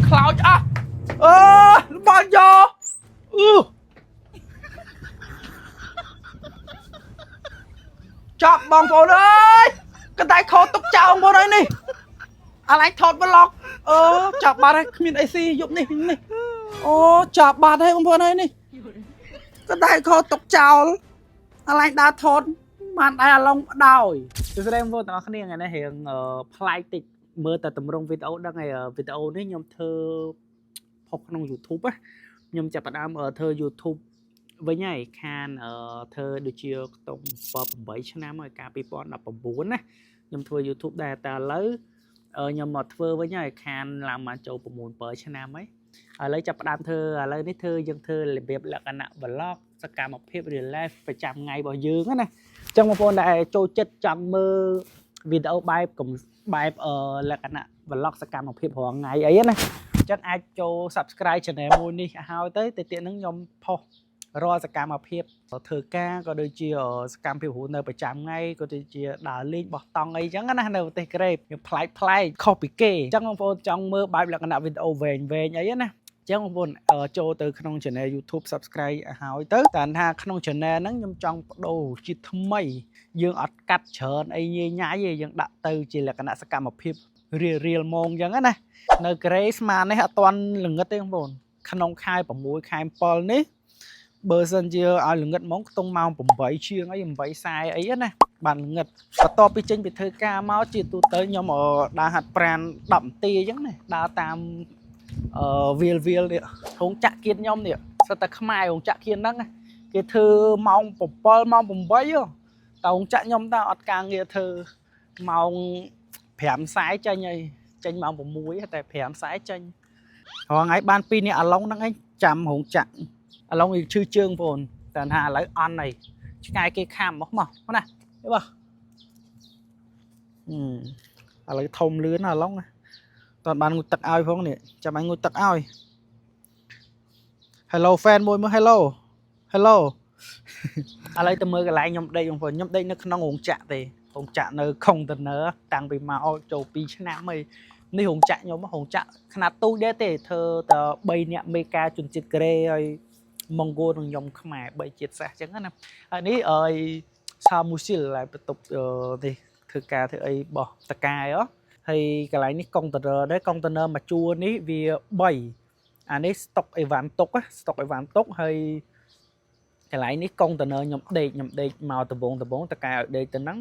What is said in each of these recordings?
ខ្លោចអស់អឺរបស់យកអឺចាប់បងប្អូនអើយកន្តែខោទុកចោលបងប្អូនអើយនេះអាឡែងថត vlog អឺចាប់បាត់ហើយគ្មានអីស៊ីយប់នេះនេះអូចាប់បាត់ហើយបងប្អូនអើយនេះកន្តែខោទុកចោលអាឡែងដើរថតបានដែរអាឡុងបដោយ សួស្តីបងប្អូនទាំងអស់គ្នាថ្ងៃនេះរៀងប្លែកតិចមើលតែតម្រង់វីដេអូដឹងហើយវីដេអូនេះខ្ញុំធ្វើផុសក្នុង YouTube ណាខ្ញុំចាប់ផ្ដើមធ្វើ YouTube វិញហើយខានធ្វើដូចជាខ្ទង់7 8ឆ្នាំហើយកាល2019ណាខ្ញុំធ្វើ YouTube ដែរតែឥឡូវខ្ញុំមកធ្វើវិញហើយខានឡើងមកចូល6 7ឆ្នាំហើយឥឡូវចាប់ផ្ដើមធ្វើឥឡូវនេះធ្វើយើងធ្វើរបៀបលក្ខណៈ vlog សកម្មភាព real life ប្រចាំថ្ងៃរបស់យើងណា ចឹងបងប្អូនដែលចូលចិត្តចង់មើលវីដេអូបែបកំបែបអឺលក្ខណៈ vlog សកម្មភាពរាល់ថ្ងៃអីណាអញ្ចឹងអាចចូល subscribe channel មួយនេះឲ្យទៅទៅទៀតហ្នឹងខ្ញុំផុសរាល់សកម្មភាពធ្វើការក៏ដូចជាសកម្មភាពរស់នៅប្រចាំថ្ងៃក៏ដូចជាដើរលេងបោះតង់អីចឹងណានៅប្រទេសកូរ៉េខ្ញុំប្លែកប្លែកខុសពីគេអញ្ចឹងបងប្អូនចង់មើលបែបលក្ខណៈវីដេអូវែងវែងអីណាចឹងបងប្អូនចូលទៅក្នុង channel YouTube subscribe ឲ្យទៅតែថាក្នុង channel ហ្នឹងខ្ញុំចង់បដូរជាថ្មី យើងអត់កាត់ច្រើនអីញ៉ៃញ៉ៃទេយើងដាក់ទៅជាលក្ខណៈសកម្មភាពរៀលរៀលហ្មងអញ្ចឹងណានៅកូរ៉េស្មាននេះអត់ទាន់ល្ងិតទេបងប្អូនក្នុងខែ6ខែ7នេះបើសិនជាឲ្យល្ងិតហ្មងខ្ទង់ម៉ោង8ជាងអី8:40អីណាបានល្ងិតបន្ទាប់ពីចេញពីធ្វើការមកជាទូទៅខ្ញុំដើរហាត់ប្រាណ10នាទីអញ្ចឹងណាដើរតាមអឺវាលវាលនេះរោងចក្រគៀនខ្ញុំនេះសិតតែខ្មែររោងចក្រគៀនហ្នឹងណាគេធ្វើម៉ោង7ម៉ោង8ហ៎ តោងចាក់ខ្ញុំតើអត់ការងារធ្វើម៉ោង5:40ចេញហើយចេញម៉ោង6តែ5:40ចេញរាល់ថ្ងៃបាន2នាក់អាឡុងហ្នឹងឯងចាំរោងចក្រអាឡុងវាឈឺជើងបងតែថាឥឡូវអន់ហើយឆ្កែគេខាំមកមកណាទេបាទអឺឥឡូវធំលឿនណាអាឡុងតើបានងូតទឹកឲ្យផងនេះចាំឲ្យងូតទឹកឲ្យ Hello fan មួយមើល Hello Hello ឥឡូវទៅមើលកន្លែងខ្ញុំដេកបងប្អូនខ្ញុំដេកនៅក្នុងរោងចក្រទេរោងចក្រនៅ container តាំងពីមកចូល2ឆ្នាំហើយនេះរោងចក្រខ្ញុំរោងចក្រខ្នាតទូចដែរទេធ្វើតែ3នាក់មេការជនជាតិកូរ៉េហើយម៉ុងហ្គោលនិងខ្ញុំខ្មែរ3ជាតិសាសន៍អញ្ចឹងណាហើយនេះអើយសាមូស៊ីលហើយបន្ទប់នេះធ្វើការធ្វើអីបោះតកាយហ៎ហើយកន្លែងនេះកុងតឺន័រដែរកុងតឺន័រមួយជួរនេះវា3អានេះស្តុកអីវ៉ាន់ទុកស្តុកអីវ៉ាន់ទុកហើយកន្លែងនេះកុងតឺន័រខ្ញុំដេកខ្ញុំដេកមកដបងដបងតកែឲ្យដេកទៅហ្នឹង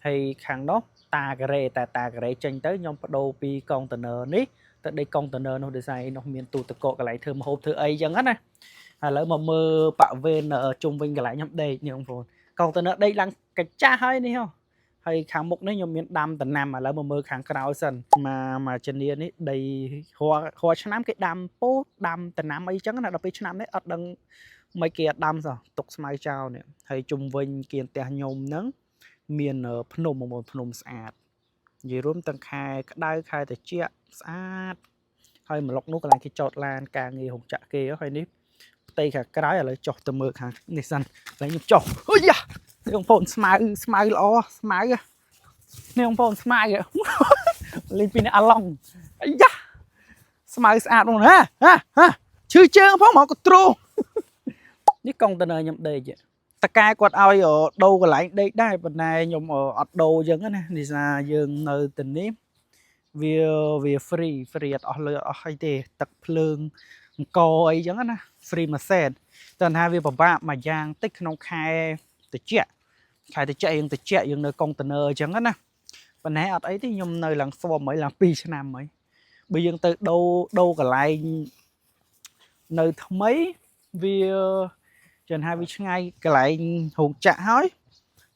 ហើយខាងនោះតាការ៉េតែតាការ៉េចេញទៅខ្ញុំបដូរពីកុងតឺន័រនេះទៅដេកកុងតឺន័រនោះដោយសារឯនោះមានទូទឹកកកកន្លែងធ្វើម្ហូបធ្វើអីចឹងណាឥឡូវមកមើលបរិវេណជុំវិញកន្លែងខ្ញុំដេកនេះបងប្អូនកុងតឺន័រដេកឡើងកាចាស់ហើយនេះហ៎ហើយខាងមុខនេះខ្ញុំមានដាំដំណាំឥឡូវមកមើលខាងក្រោយសិនមកមកជំនានេះដីរាល់រាល់ឆ្នាំគេដាំពោតដាំដំណាំអីចឹងណាដល់ពេលឆ្នាំនេះអត់ដឹង មិនគេអត់ដាំសោះទុកស្មៅចោលនេះហើយជុំវិញគៀនផ្ទះខ្ញុំហ្នឹងមានភ្នំបងប្អូនភ្នំស្អាតនិយាយរួមទាំងខែក្តៅខែត្រជាក់ស្អាតហើយម្លុកនោះកន្លែងគេចតឡានការងាររោងចក្រគេហើយនេះផ្ទៃខាងក្រៅឥឡូវចុះទៅមើលខាងនេះសិនឥឡូវខ្ញុំចុះអុយយ៉ានេះបងប្អូនស្មៅស្មៅល្អស្មៅនេះបងប្អូនស្មៅលេងពីនេះអាឡុងអាយ៉ាស្មៅស្អាតបងហាហាហាឈឺជើងផងមកកទ្រូ នេះកុងតឺន័រខ្ញុំដេកតកែគាត់ឲ្យដូរកន្លែងដេកដែរប៉ុន្តែខ្ញុំអត់ដូរអញ្ចឹងណានេះថាយើងនៅទីនេះវាវា free free អត់អស់លុយអត់អស់អីទេទឹកភ្លើងអង្គអីចឹងណា free មួយសែនតែថាវាពិបាកមួយយ៉ាងតិចក្នុងខែតិចខែតិចយើងតិចយើងនៅកុងតឺន័រអញ្ចឹងណាប៉ុន្តែអត់អីទេខ្ញុំនៅឡើងស្វមហើយឡើង2ឆ្នាំហើយបើយើងទៅដូរដូរកន្លែងនៅថ្មីវាចឹងថាវាឆ្ងាយកន្លែងរោងចក្រហើយ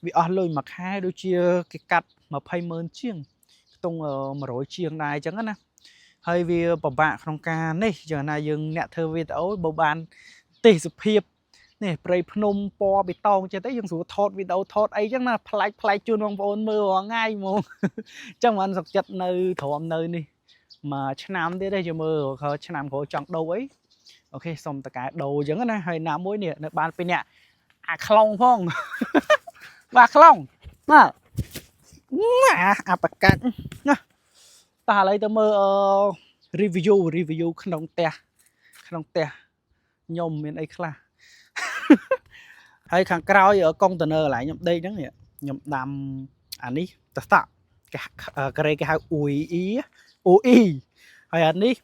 វាអស់លុយមួយខែដូចជាគេកាត់20ម៉ឺនជាងខ្ទង់100ជាងដែរអញ្ចឹងណាហើយវាពិបាកក្នុងការនេះចឹងណាយើងអ្នកធ្វើវីដេអូបើបានទេសភាពនេះព្រៃភ្នំពណ៌បៃតងចឹងទៅយើងស្រួលថតវីដេអូថតអីចឹងណាប្លែកប្លែកជូនបងប្អូនមើលរាល់ថ្ងៃហ្មងចឹងបានសុខចិត្តនៅទ្រាំនៅនេះមួយឆ្នាំទៀតទេជមើលឆ្នាំក្រោយចង់ដូរអី OK សុំតកែដូរអញ្ចឹងណាហើយណាមួយនេះនៅបានពីរនាក់អាខ្លងផង បាទខ្លងបាទអាអាបកាច់ណាតោះឥឡូវទៅមើលអឺ Review ក្នុងផ្ទះក្នុងផ្ទះខ្ញុំមានអីខ្លះ ហើយខាងក្រោយកុងតឺន័រកន្លែងខ្ញុំដេកហ្នឹងនេះខ្ញុំដាំអានេះតសក់គេកូរ៉េគេហៅអ៊ុយអ៊ីអូអ៊ីហើយអានេះ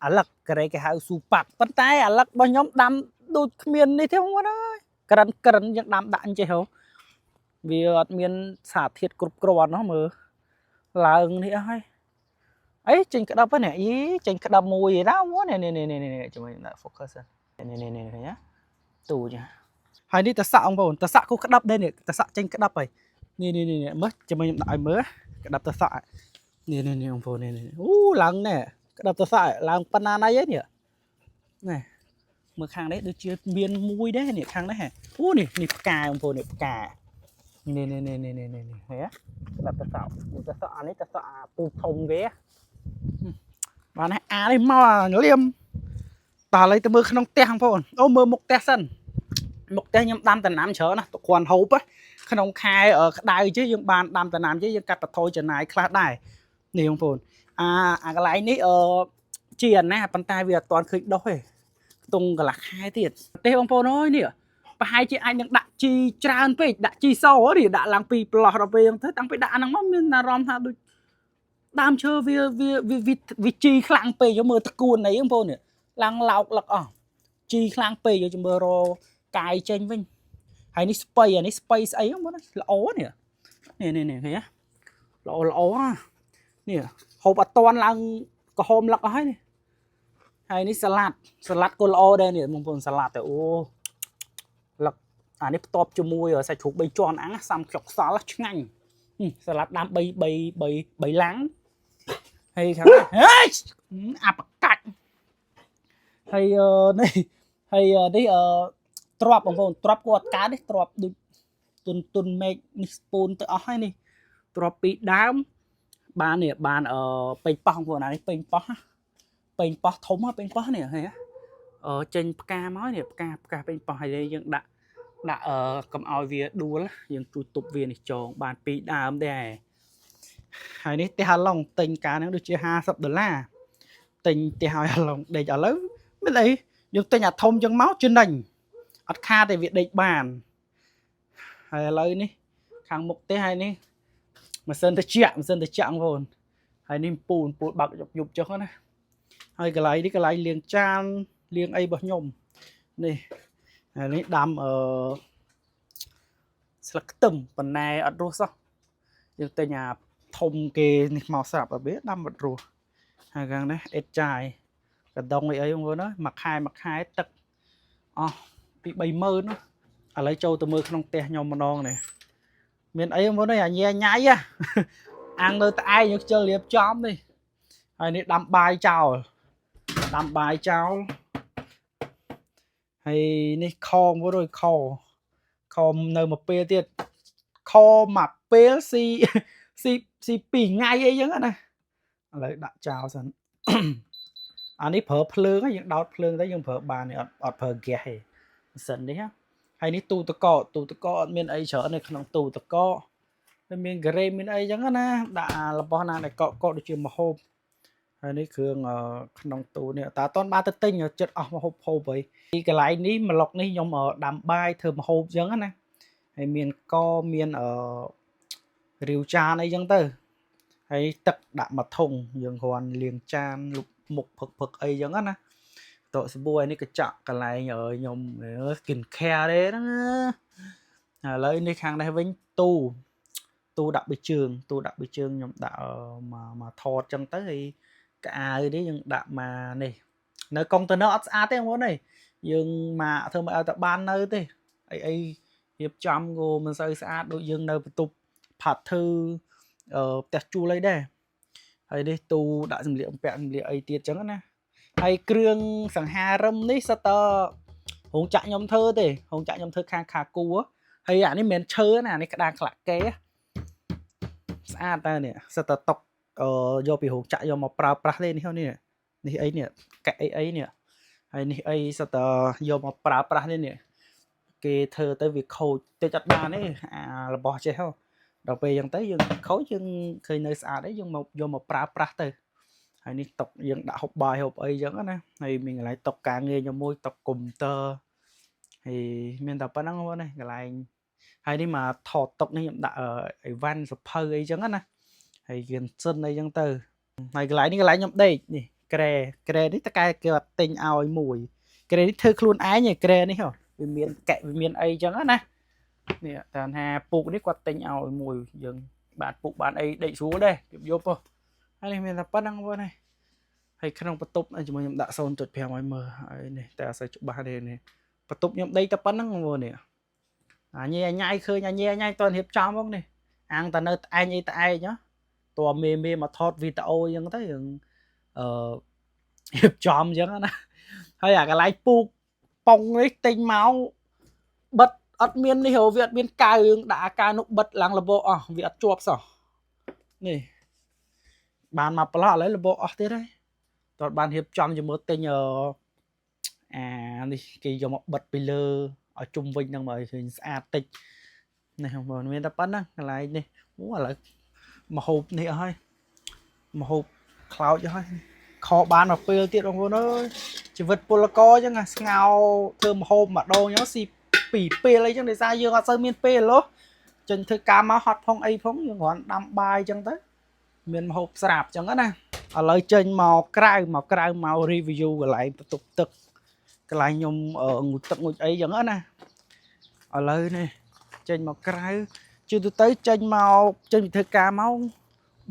អាលឹកកូរ៉េគេហៅស៊ូប៉ាក់ប៉ុន្តែអាលឹករបស់ខ្ញុំដាំដូចគ្មាននេះទេបងប្អូនអើយក្រិនក្រិនយើងដាំដាក់អញ្ចេះហ៎វាអត់មានសារធាតុគ្រប់គ្រាន់ណោះមើលឡើងនេះអស់ហើយអីចេញក្តាប់ហ្នឹងនេះយីចេញក្តាប់មួយឯណាបងនេះនេះនេះនេះជាមួយដាក់ focus នេះនេះនេះឃើញទេទូចហើយនេះតសក់បងប្អូនតសក់គូក្តាប់ដែរនេះតសក់ចេញក្តាប់ហើយនេះនេះនេះមើលជាមួយខ្ញុំដាក់ឲ្យមើលក្តាប់តសក់នេះនេះនេះបងប្អូននេះនេះអូឡើងណែក្តាប់តសក់ឡើងប៉ុណ្ណាណៃនេះណែមើលខាងនេះដូចជាមានមួយដែរនេះខាងនេះអូនេះនេះផ្កាបងប្អូននេះផ្កានេះនេះនេះនេះនេះនេះឃើញក្តាប់តសក់តសក់អានេះតសក់អាពូធំគេបាទនេះអានេះមកលៀមតើឥឡូវទៅមើលក្នុងផ្ទះបងប្អូនអូមើលមុខផ្ទះសិនមុខផ្ទះខ្ញុំដាំដំណាំច្រើនណាស់គ្រាន់ហូបក្នុងខែក្តៅចេះយើងបានដាំដំណាំចេះយើងកាត់បន្ថយចំណាយខ្លះដែរនេះបងប្អូនអាអាកន្លែងនេះអឺជាអាណាប៉ុន្តែវាអត់ទាន់ឃើញដុះទេខ្ទង់កន្លះខែទៀតទេបងប្អូនអើយនេះប្រហែលជាអាចនឹងដាក់ជីច្រើនពេកដាក់ជីសនេះដាក់ឡើងពីប្លោះដល់ពេលហ្នឹងទៅតាំងពីដាក់អាហ្នឹងមកមានអារម្មណ៍ថាដូចដើមឈើវាវាវាវាជីខ្លាំងពេកយកមើលតកួនអីបងប្អូននេះឡើងឡោកលឹកអស់ជីខ្លាំងពេកយកចាំមើលរកាយចេញវិញហើយនេះស្ពៃអានេះស្ពៃស្អីហ្នឹងបងល្អនេះនេះនេះនេះឃើញទេល្អល្អនេះហូបអត់តន់ឡើងក្រហមលឹកអស់ហើយនេះហើយនេះសាឡាត់សាឡាត់ក៏ល្អដែរនេះបងប្អូនសាឡាត់ទៅអូលឹកអានេះផ្ទាប់ជាមួយសាច់ជ្រូក3ជាន់អាំងសាំខ្ចុកសល់ឆ្ងាញ់សាឡាត់ដាំ3 3 3 3ឡាំងហើយខាងហេអាបកាច់ហើយនេះហើយនេះអឺទ្របបងប្អូនទ្របគាត់កើតនេះទ្របដូចទុនទុនមេឃនេះស្ពូនទៅអស់ហើយនេះទ្របពីដើមបាននេះបានអឺពេញប៉ោះបងប្អូនអានេះពេញប៉ោះពេញប៉ោះធំពេញប៉ោះនេះឃើញអឺចេញផ្កាមកនេះផ្កាផ្កាពេញប៉ោះហើយយើងដាក់ដាក់អឺកុំឲ្យវាដួលយើងជួយទប់វានេះចងបានពីរដើមដែរហើយនេះផ្ទះអាឡុងទិញកាលហ្នឹងដូចជា50ដុល្លារទិញផ្ទះឲ្យអាឡុងដេកឥឡូវមានអីយើងទិញអាធំចឹងមកចំណេញអត់ខាតទេវាដេកបានហើយឥឡូវនេះខាងមុខផ្ទះហើយនេះម៉ាស៊ីនត្រជាក់ម៉ាស៊ីនត្រជាក់បងប្អូនហើយនេះពូលពូលបើកយប់យប់ចុះណាហើយកន្លែងនេះកន្លែងលាងចានលាងអីរបស់ខ្ញុំនេះហើយនេះដាំអឺស្លឹកខ្ទឹមប៉ុន្តែអត់រស់សោះយើងទិញអាធំគេនេះមកស្រាប់ឲ្យវាដាំអត់រស់ហើយខាងនេះអេតចាយកដងអីអីបងប្អូនអើយមួយខែមួយខែទឹកអស់ពី30000ណាឥឡូវចូលទៅមើលក្នុងផ្ទះខ្ញុំម្ដងនេះមានអីបងប្អូនអើយអាញ៉ែញ៉ៃអាំងនៅត្អែកយើងខ្ជិលរៀបចំនេះហើយនេះដាំបាយចោលដាំបាយចោលហើយនេះខបងប្អូនអើយខខនៅមួយពេលទៀតខមួយពេលស៊ីស៊ីស៊ី2ថ្ងៃអីចឹងណាឥឡូវដាក់ចោលសិន អានេះប្រើភ្លើងយើងដោតភ្លើងទៅយើងប្រើបានអត់អត់ប្រើហ្គាសទេម៉ាស៊ីននេះហើយនេះទូទឹកកកទូទឹកកកអត់មានអីច្រើននៅក្នុងទូទឹកកកវាមានការ៉េមានអីចឹងណាដាក់របស់ណាដែលកកកដូចជាម្ហូបហើយនេះគ្រឿងក្នុងទូនេះតើអត់បានទៅទិញចិត្តអស់ម្ហូបហូបហើយទីកន្លែងនេះម្លុកនេះខ្ញុំដាំបាយធ្វើម្ហូបចឹងណាហើយមានកមានអឺរាវចានអីចឹងទៅហើយទឹកដាក់មួយធុងយើងគ្រាន់លាងចានលុបមុខផឹកផឹកអីចឹងណាតកសាប៊ូហើយនេះកញ្ចក់កន្លែងខ្ញុំ skin care ទេហ្នឹងឥឡូវនេះខាងនេះវិញទូទូដាក់ប៊ីជើងទូដាក់ប៊ីជើងខ្ញុំដាក់មកមកថតចឹងទៅហើយកៅអៅនេះយើងដាក់មកនេះនៅកុងតឺន័រអត់ស្អាតទេបងប្អូនអើយយើងមកធ្វើមកឲ្យតែបាននៅទេអីអីរៀបចំក៏មិនសូវស្អាតដូចយើងនៅបន្ទប់ផាត់ធឺអឺផ្ទះជួលអីដែរហើយនេះទូដាក់សម្លៀកបំពាក់សម្លៀកអីទៀតចឹងណាហើយគ្រឿងសង្ហារឹមនេះសិតតរោងចក្រខ្ញុំធ្វើទេរោងចក្រខ្ញុំធ្វើខាងខាគួហើយអានេះមិនមែនឈើណាអានេះក្តារក្លាក់កេស្អាតតើនេះសិតតតុកអឺយកពីរោងចក្រយកមកប្រើប្រាស់ទេនេះនេះនេះអីនេះកែអីអីនេះហើយនេះអីសិតតយកមកប្រើប្រាស់នេះនេះគេធ្វើទៅវាខូចតិចអត់បានទេអារបស់ចេះហ៎ដល់ពេលអញ្ចឹងទៅយើងខូចយើងឃើញនៅស្អាតអីយើងមកយកមកប្រើប្រាស់ទៅ ហើយនេះតុយើងដាក់ហូបបាយហូបអីចឹងណាហើយមានកន្លែងតុការងារខ្ញុំមួយតុកុំព្យូទ័រហើយមានតែប៉ុណ្្នឹងបងណាកន្លែងហើយនេះមកថតតុនេះខ្ញុំដាក់អីវ៉ាន់សភៅអីចឹងណាហើយគៀនសិនអីចឹងទៅហើយកន្លែងនេះកន្លែងខ្ញុំដេកនេះក្រែក្រែនេះតកែគេអត់ទិញឲ្យមួយក្រែនេះធ្វើខ្លួនឯងឯក្រែនេះហ៎វាមានកែវាមានអីចឹងណានេះតែថាពូកនេះគាត់ទិញឲ្យមួយយើងបាទពូកបានអីដេកស្រួលដែរយប់យប់ហ៎ហើយនេះមានតែប៉ុណ្្នឹងបងណាហើយក្នុងបន្ទប់ជាមួយខ្ញុំដាក់0.5ឲ្យមើលហើយនេះតែអត់សូវច្បាស់ទេនេះបន្ទប់ខ្ញុំដេកតែប៉ុណ្្នឹងបងនេះអាញ៉ៃអាញ៉ៃឃើញអាញ៉ៃអាញ៉ៃតើរៀបចំហ្មងនេះអាងតនៅត្អែងអីត្អែងហ៎តើមេមេមកថតវីដេអូអញ្ចឹងទៅរឿងអឺរៀបចំអញ្ចឹងណាហើយអាកន្លែងពូកប៉ុងនេះទិញមកបិទអត់មាននេះហ៎វាអត់មានកៅដាក់អាកានោះបិទឡើងលបអស់វាអត់ជាប់សោះនេះបានមកប្រឡោះឥឡូវលបអស់ទៀតហើយតើបានរៀបចំជាមួយទិញអានេះគេយកមកបិទពីលើឲ្យជុំវិញហ្នឹងមកឲ្យឃើញស្អាតតិចនេះបងប្អូនមានតែប៉ុណ្ណាកន្លែងនេះអូឥឡូវមហូបនេះអស់ហើយមហូបខ្លោចអស់ហើយខបានមកពេលទៀតបងប្អូនអើយជីវិតពលករអញ្ចឹងស្ងោធ្វើមហូបម្ដងអញ្ចឹងស៊ីពីរពេលអីចឹងដោយសារយើងអត់សូវមានពេលហ៎ចេញធ្វើការមកហត់ផងអីផងយើងគ្រាន់ដាំបាយអញ្ចឹងទៅមានមហូបស្រាប់អញ្ចឹងណាឥឡូវចេញមកក្រៅមកក្រៅមក review កន្លែងបន្ទប់ទឹកកន្លែងខ្ញុំងូតទឹកងូតអីចឹងណាឥឡូវនេះចេញមកក្រៅជឿទៅទៅចេញមកចេញពីធ្វើការមក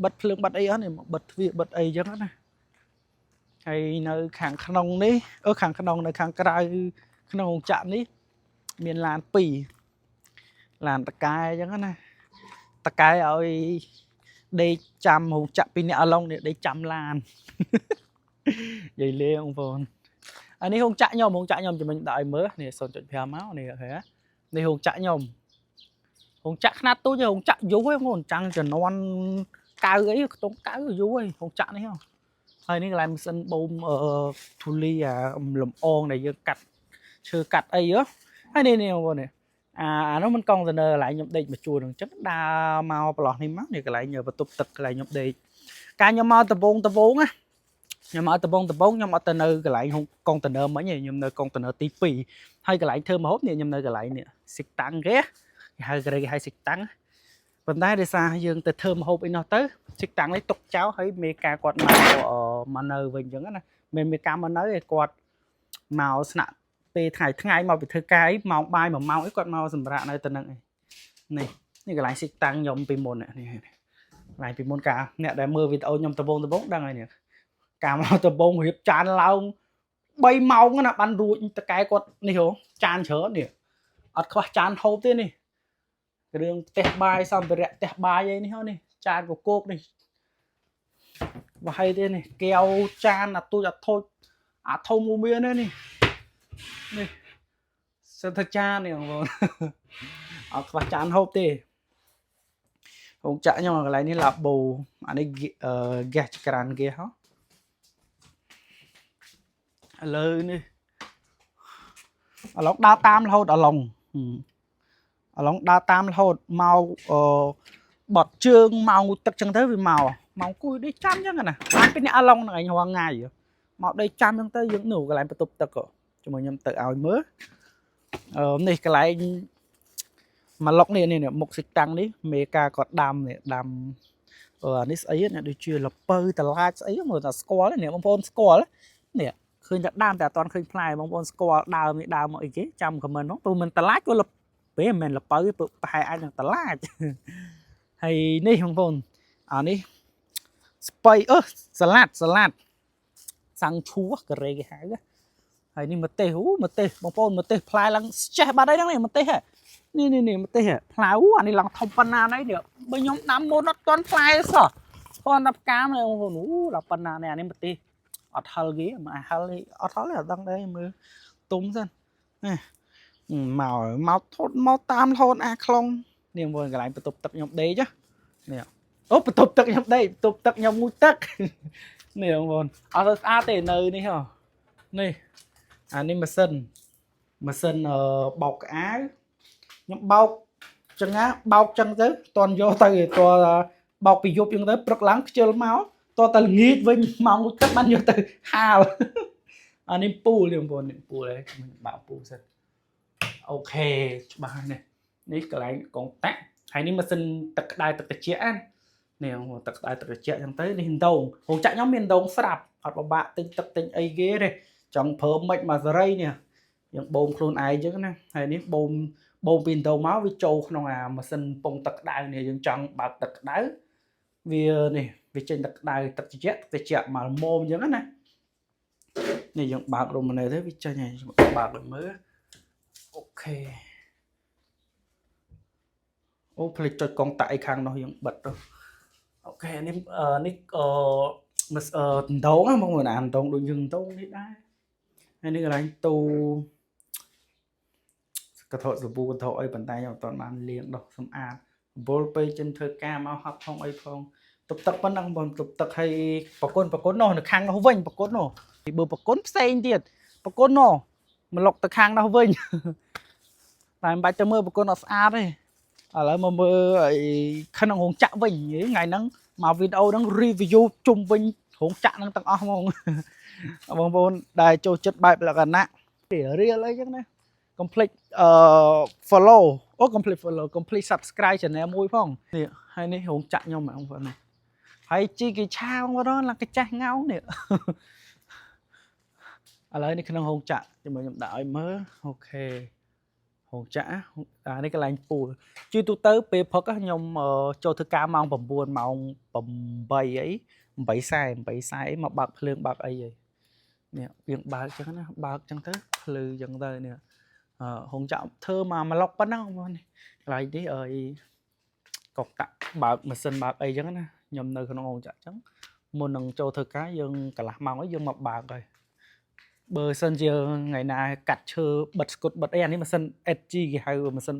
បិទភ្លើងបិទអីអស់នេះមកបិទទ្វារបិទអីចឹងណាហើយនៅខាងក្នុងនេះអឺខាងក្នុងនៅខាងក្រៅក្នុងរោងចក្រនេះមានឡាន2ឡានតកែអញ្ចឹងណាតកែឲ្យដេកចាំរោងចក្រពីរអ្នកអឡុងនេះដេកចាំឡាន និយាយលេងបងប្អូនអានេះរោងចក្រខ្ញុំរោងចក្រខ្ញុំជំនាញដាក់ឲ្យមើលនេះ0.5មកនេះឃើញនេះរោងចក្រខ្ញុំរោងចក្រខ្នាតទូចរោងចក្រយូរហ្នឹងបងចាំងជំនាន់កៅអីខ្ទង់កៅយូរហើយរោងចក្រនេះហ៎ហើយនេះកន្លែងម៉ាស៊ីនបូមអឺធូលីអាលំអងដែលយើងកាត់ឈើកាត់អីហ៎ហើយនេះនេះបងប្អូននេះអាអានោះមិនកុងតឺន័រកន្លែងខ្ញុំដេកមួយជួរហ្នឹងអញ្ចឹងដើរមកប្រឡោះនេះមកនេះកន្លែងបន្ទប់ទឹកកន្លែងខ្ញុំដេកកាលខ្ញុំមកដំបងដំបងណាខ្ញុំមកដំបងដំបងខ្ញុំអត់ទៅនៅកន្លែងកុងតឺន័រមិញទេខ្ញុំនៅកុងតឺន័រទី2ហើយកន្លែងធ្វើម្ហូបនេះខ្ញុំនៅកន្លែងនេះសិកតាំងគេគេហៅគេគេហៅសិកតាំងប៉ុន្តែដោយសារយើងទៅធ្វើម្ហូបអីនោះទៅសិកតាំងនេះទុកចោលហើយមេការគាត់មកមកនៅវិញអញ្ចឹងណាមិនមេការមកនៅឯគាត់មកស្នាក់ពេលថ្ងៃថ្ងៃមកពីធ្វើការអីម៉ោងបាយ1ម៉ោងអីគាត់មកសម្រាប់នៅទៅនឹងឯងនេះនេះកន្លែងសិកតាំងខ្ញុំពីមុននេះកន្លែងពីមុនកាអ្នកដែលមើលវីដេអូខ្ញុំដំបងដំបងដឹងហើយនេះកាលមកដំបងរៀបចានឡើង3ម៉ោងណាបានរួចតកែគាត់នេះហ៎ចានច្រើននេះអត់ខ្វះចានហូបទេនេះគ្រឿងផ្ទះបាយសម្ភារៈផ្ទះបាយអីនេះហ៎នេះចានកកោកនេះវាយទេនេះកែវចានអាទូចអាធូចអាធំមួយមាននេះនេះសិតថាចាននេះបងប្អូនអត់ខ្វះចានហូបទេរោងចក្រខ្ញុំកន្លែងនេះឡាបូអានេះហ្គាសចក្រានគេហ៎ឥឡូវនេះឥឡូវដើរតាមរហូតអឡុងអឡុងដើរតាមរហូតមកអឺបត់ជើងមកងូទឹកចឹងទៅវាមកមកអង្គុយដេកចាំចឹងណាបានពីអ្នកអឡុងហ្នឹងឯងរាល់ថ្ងៃមកដេកចាំចឹងទៅយើងនោះកន្លែងបន្ទប់ទឹកជាមួយខ្ញុំទៅឲ្យមើលអឺនេះកន្លែងមកលុកនេះនេះមុខសិតាំងនេះមេការគាត់ដាំនេះដាំអឺអានេះស្អីនេះដូចជាលពៅតឡាចស្អីមើលតែស្គាល់នេះបងប្អូនស្គាល់នេះឃើញតែដើមតែអត់ទាន់ឃើញផ្លែបងប្អូនស្គាល់ដើមនេះដើមមកអីគេចាំ comment ផងព្រោះមិនតឡាចក៏លពេលមិនមែនលពៅទេប្រហែលអាចនឹងតឡាចហើយនេះបងប្អូនអានេះស្ពៃអឺសាឡាត់សាឡាត់សាំងឈួការ៉េគេហៅហើយនេះម្ទេសអូម្ទេសបងប្អូនម្ទេសផ្លែឡើងចេះបាត់ហើយហ្នឹងនេះម្ទេសនេះនេះនេះម្ទេសផ្លែអូអានេះឡើងធំប៉ុណ្ណានេះបើខ្ញុំដាំមុនអត់ទាន់ផ្លែសោះគាត់តែផ្កាមបងប្អូនអូដល់ប៉ុណ្ណានេះអានេះម្ទេសអត់ហិលគេមកហិលអត់ហិលទេអត់ដឹងដែរមើលទុំសិននេះមកមកថត់មកតាមរហូតអាខ្លងនេះមើលកន្លែងបន្ទប់ទឹកខ្ញុំដេកនេះអូបន្ទប់ទឹកខ្ញុំដេកបន្ទប់ទឹកខ្ញុំងូតទឹកនេះបងប្អូនអត់ទៅស្អាតទេនៅនេះហ៎នេះអានេះម៉ាស៊ីនម៉ាស៊ីនបោកក្អាវខ្ញុំបោកចឹងណាបោកចឹងទៅតន់យកទៅតបោកពីយប់ចឹងទៅព្រឹកឡើងខ្ជិលមក តតែល្ងាចវិញម៉ោងទឹកបានយកទៅហាលអានេះពូលទេបងប្អូននេះពូលហើយខ្ញុំបាក់ពូលសិន OK ច្បាស់នេះនេះកន្លែងកងតាក់ហើយនេះម៉ាស៊ីនទឹកក្តៅទឹកត្រជាក់ណានេះបងប្អូនទឹកក្តៅទឹកត្រជាក់ចឹងទៅនេះដងរោងចក្រខ្ញុំមានដងស្រាប់អត់ពិបាកទិញទឹកទិញអីគេទេចង់ប្រើមិនមកសេរីនេះយើងបូមខ្លួនឯងចឹងណាហើយនេះបូមបូមពីដងមកវាចូលក្នុងអាម៉ាស៊ីនពងទឹកក្តៅនេះយើងចង់បើកទឹកក្តៅវានេះវាចេញទឹកក្តៅទឹកត្រជាក់ទឹកត្រជាក់មកល្មមចឹងណានេះយើងបើករ៉ូម៉ាណេទៅវាចេញហើយបើកឲ្យមើល OK អូភ្លេចចុចកងតាក់អីខាងនោះយើងបិទទៅ OK នេះនេះអឺមអឺដងហ្នឹងបងប្អូនអាដងដូចយើងដងនេះដែរហើយនេះកន្លែងទូកថសាប៊ូកថអីប៉ុន្តែខ្ញុំអត់ទាន់បានលាងដោះសម្អាតវល់ពេកចិនធ្វើការមកហត់ផងអីផងទប់ទឹកប៉ុណ្ណឹងបងទប់ទឹកឲ្យប្រគុណប្រគុណនោះនៅខាងនោះវិញប្រគុណនោះបើប្រគុណផ្សេងទៀតប្រគុណនោះមកលុកទៅខាងនោះវិញ តែមិនបាច់ទៅមើលប្រគុណអត់ស្អាតទេឥឡូវមកមើលអីក្នុងរោងចក្រវិញថ្ងៃហ្នឹងមកវីដេអូហ្នឹង review ជុំវិញរោងចក្រហ្នឹងទាំងអស់ហ្មង បងប្អូនដែលចូលចិត្តបែបលក្ខណៈរៀលអីចឹងណាកុំភ្លេចអឺ follow អូកុំភ្លេច follow កុំភ្លេច subscribe channel មួយផងនេះហើយនេះរោងចក្រខ្ញុំបងប្អូននេះហើយជីគេឆាបងប្អូនឡើងកាចាស់ងោងនេះ ឥឡូវនេះក្នុងរោងចក្រជាមួយខ្ញុំដាក់ឲ្យមើល OK រោងចក្រអានេះកន្លែងពូលជាទូទៅពេលព្រឹកខ្ញុំចូលធ្វើការម៉ោង9ម៉ោង8អី8:40 8:40អីមកបើកភ្លើងបើកអីហីនេះវាបើកចឹងណាបើកចឹងទៅភ្លឺចឹងទៅនេះអឺរោងចក្រធ្វើមកមួយឡុកប៉ុណ្ណឹងបងប្អូននេះកន្លែងនេះអីកុកតាក់បើកម៉ាស៊ីនបើកអីចឹងណាខ្ញុំនៅក្នុងរោងចក្រចឹងមុននឹងចូលធ្វើការយើងកន្លះម៉ោងអីយើងមកបើកហើយបើសិនជាថ្ងៃណាកាត់ឈើបិទស្គុតបិទអីអានេះម៉ាស៊ីន SG គេហៅម៉ាស៊ីន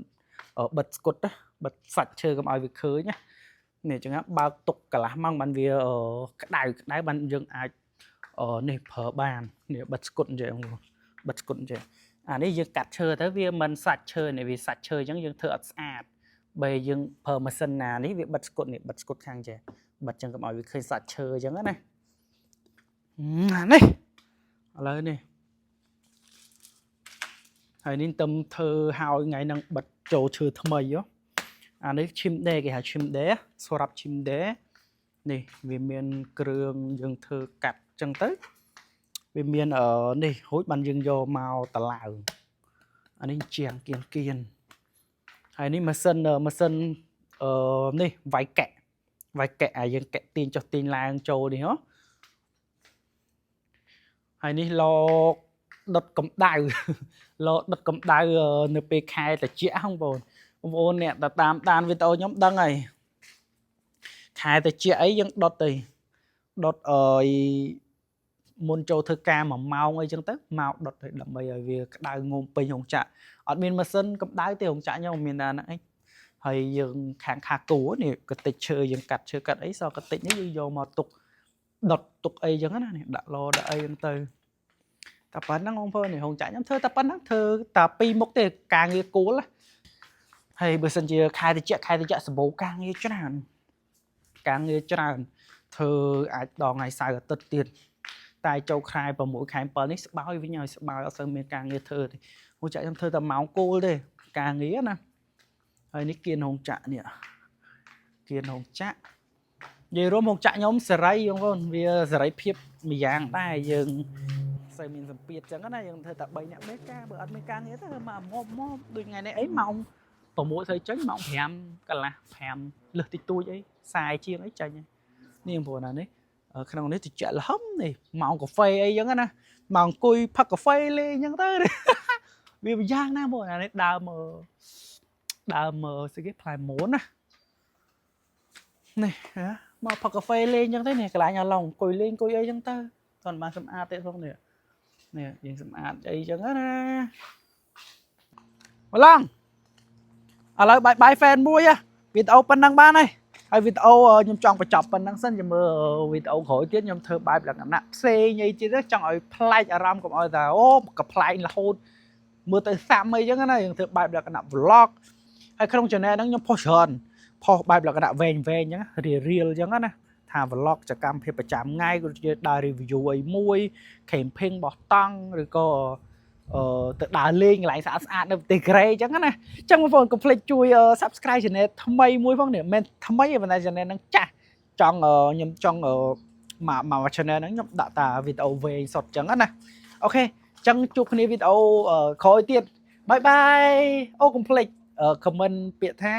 បិទស្គុតណាបិទសាច់ឈើកុំឲ្យវាឃើញណានេះចឹងបើកទុកកន្លះម៉ោងបានវាក្តៅក្តៅបានយើងអាចនេះប្រើបាននេះបិទស្គុតអញ្ចឹងបិទស្គុតអញ្ចឹងអានេះយើងកាត់ឈើទៅវាមិនសាច់ឈើនេះវាសាច់ឈើអញ្ចឹងយើងធ្វើអត់ស្អាតបើយើងប្រើម៉ាស៊ីនណានេះវាបិទស្គុតនេះបិទស្គុតខាងចេះបិទចឹងកុំឲ្យវាឃើញសាច់ឈើអញ្ចឹងណាអានេះឥឡូវនេះហើយនេះទំធ្វើហើយថ្ងៃហ្នឹងបិទចូលឈើថ្មីហ៎អានេះឈឹមដេគេហៅឈឹមដេសម្រាប់ឈឹមដេនេះវាមានគ្រឿងយើងធ្វើកាត់ចឹងទៅវាមានអឺនេះរួចបានយើងយកមកតឡើងអានេះជាងគៀនគៀនហើយនេះម៉ាស៊ីនម៉ាស៊ីនអឺនេះវាយកែវាយកែអាយើងកែទាញចុះទាញឡើងចូលនេះហ៎ហើយនេះលោកដុតកម្ដៅ លោកដុតកម្ដៅនៅពេលខែត្រជាក់ហ្នឹងបងបងប្អូនអ្នកតាមដានវីដេអូខ្ញុំដឹងហើយខែត្រជាក់អីយើងដុតទៅដុតអើយមុនចូលធ្វើការ1ម៉ោងអីចឹងទៅមកដុតទៅដើម្បីឲ្យវាក្តៅងុំពេញរោងចក្រអត់មានម៉ាស៊ីនកម្ដៅទេរោងចក្រខ្ញុំមានតែហ្នឹងឯងហើយយើងខាងខាគូនេះកតិចឈើយើងកាត់ឈើកាត់អីសកតិចនេះយើងយកមកទុកដុតទុកអីចឹងណានេះដាក់ឡដាក់អីចឹងទៅតែប៉ុណ្ណឹងបងប្អូននេះរោងចក្រខ្ញុំធ្វើតែប៉ុណ្ណឹងធ្វើតែពីរមុខទេការងារគោលណាហើយបើសិនជាខែតិចខែតិចសម្បូរការងារច្រើនការងារច្រើនធ្វើអាចដល់ថ្ងៃសៅរ៍អាទិត្យទៀតតែចូលខែ6ខែ7នេះស្បោយវិញហើយស្បោយអត់សូវមានការងារធ្វើទេរោងចក្រខ្ញុំធ្វើតែម៉ោងគោលទេការងារណាហើយនេះគៀនរោងចក្រនេះគៀនរោងចក្រនិយាយរួមរោងចក្រខ្ញុំសេរីបងប្អូនវាសេរីភាពមួយយ៉ាងដែរយើងសូវមានសម្ពាធចឹងណាយើងធ្វើតែ3នាក់មេការបើអត់មានការងារទៅមកមកមកដូចថ្ងៃនេះអីម៉ោង6ស្អីចេញម៉ោង5កន្លះ5លើសតិចតួចអី40ជាងអីចេញនេះបងប្អូនណានេះក្នុងនេះតិចលហឹមនេះម៉ោងកាហ្វេអីចឹងណាម៉ោងអង្គុយផឹកកាហ្វេលេងចឹងទៅ វាម្យ៉ាងណាបងអានេះដើមដើមស្អីគេផ្លែមូនណានេះហ៎មកផឹកកាហ្វេលេងចឹងទៅនេះកន្លែងអាឡុងអង្គុយលេងអង្គុយអីចឹងទៅតន់បានសម្អាតទេផងនេះនេះយើងសម្អាតអីចឹងណាមកឡងឥឡូវ bye bye fan មួយវីដេអូប៉ុណ្ណឹងបានហើយហើយវីដេអូខ្ញុំចង់បញ្ចប់ប៉ុណ្ណឹងសិនចាំមើលវីដេអូក្រោយទៀតខ្ញុំធ្វើបែបលក្ខណៈផ្សេងអីទៀតចង់ឲ្យប្លែកអារម្មណ៍កុំឲ្យថាអូកំប្លែងរហូតមើលទៅសាំអីចឹងណាយើងធ្វើបែបលក្ខណៈ vlog ហើយក្នុង channel ហ្នឹងខ្ញុំផុសច្រើនផុសបែបលក្ខណៈវែងវែងចឹងរៀលរៀលចឹងណាថ ថា vlog សកម្មភាពប្រចាំថ្ងៃក៏ជាដើរ review អីមួយ camping បោះតង់ឬក៏អឺទៅដើរលេងកន្លែងស្អាតស្អាតនៅប្រទេសកូរ៉េអញ្ចឹងណាអញ្ចឹងបងប្អូនកុំភ្លេចជួយ subscribe channel ថ្មីមួយផងនេះមិនមែនថ្មីទេប៉ុន្តែ channel ហ្នឹងចាស់ចង់ខ្ញុំចង់មកមក channel ហ្នឹងខ្ញុំដាក់តាវីដេអូវែងសុទ្ធអញ្ចឹងណាOK អញ្ចឹងជួបគ្នាវីដេអូក្រោយទៀត bye bye អូកុំភ្លេច comment ពាក្យថា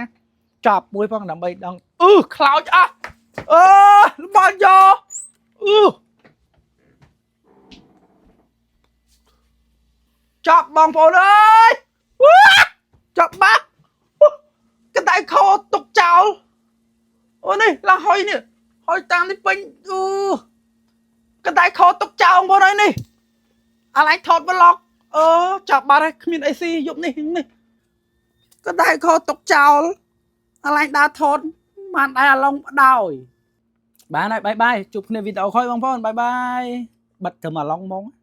ចប់មួយផងដើម្បីដឹងអឺខ្លោចអស់អឺលបយកអឺចប់បងប្អូនអើយចប់បាក់កដៃខោទុកចោលអូនេះឡើងហុយនេះហុយតាមនេះពេញអូកដៃខោទុកចោលបងប្អូនអើយនេះអាឡែងថត vlog អឺចាប់បាត់ហើយគ្មានអីស៊ីយប់នេះនេះកដៃខោទុកចោលអាឡែងដើរថតបានដែរអាឡុងបដោយបានហើយ bye bye ជួបគ្នាវីដេអូក្រោយបងប្អូន bye bye បិទត្រឹមអាឡុងហ្មង។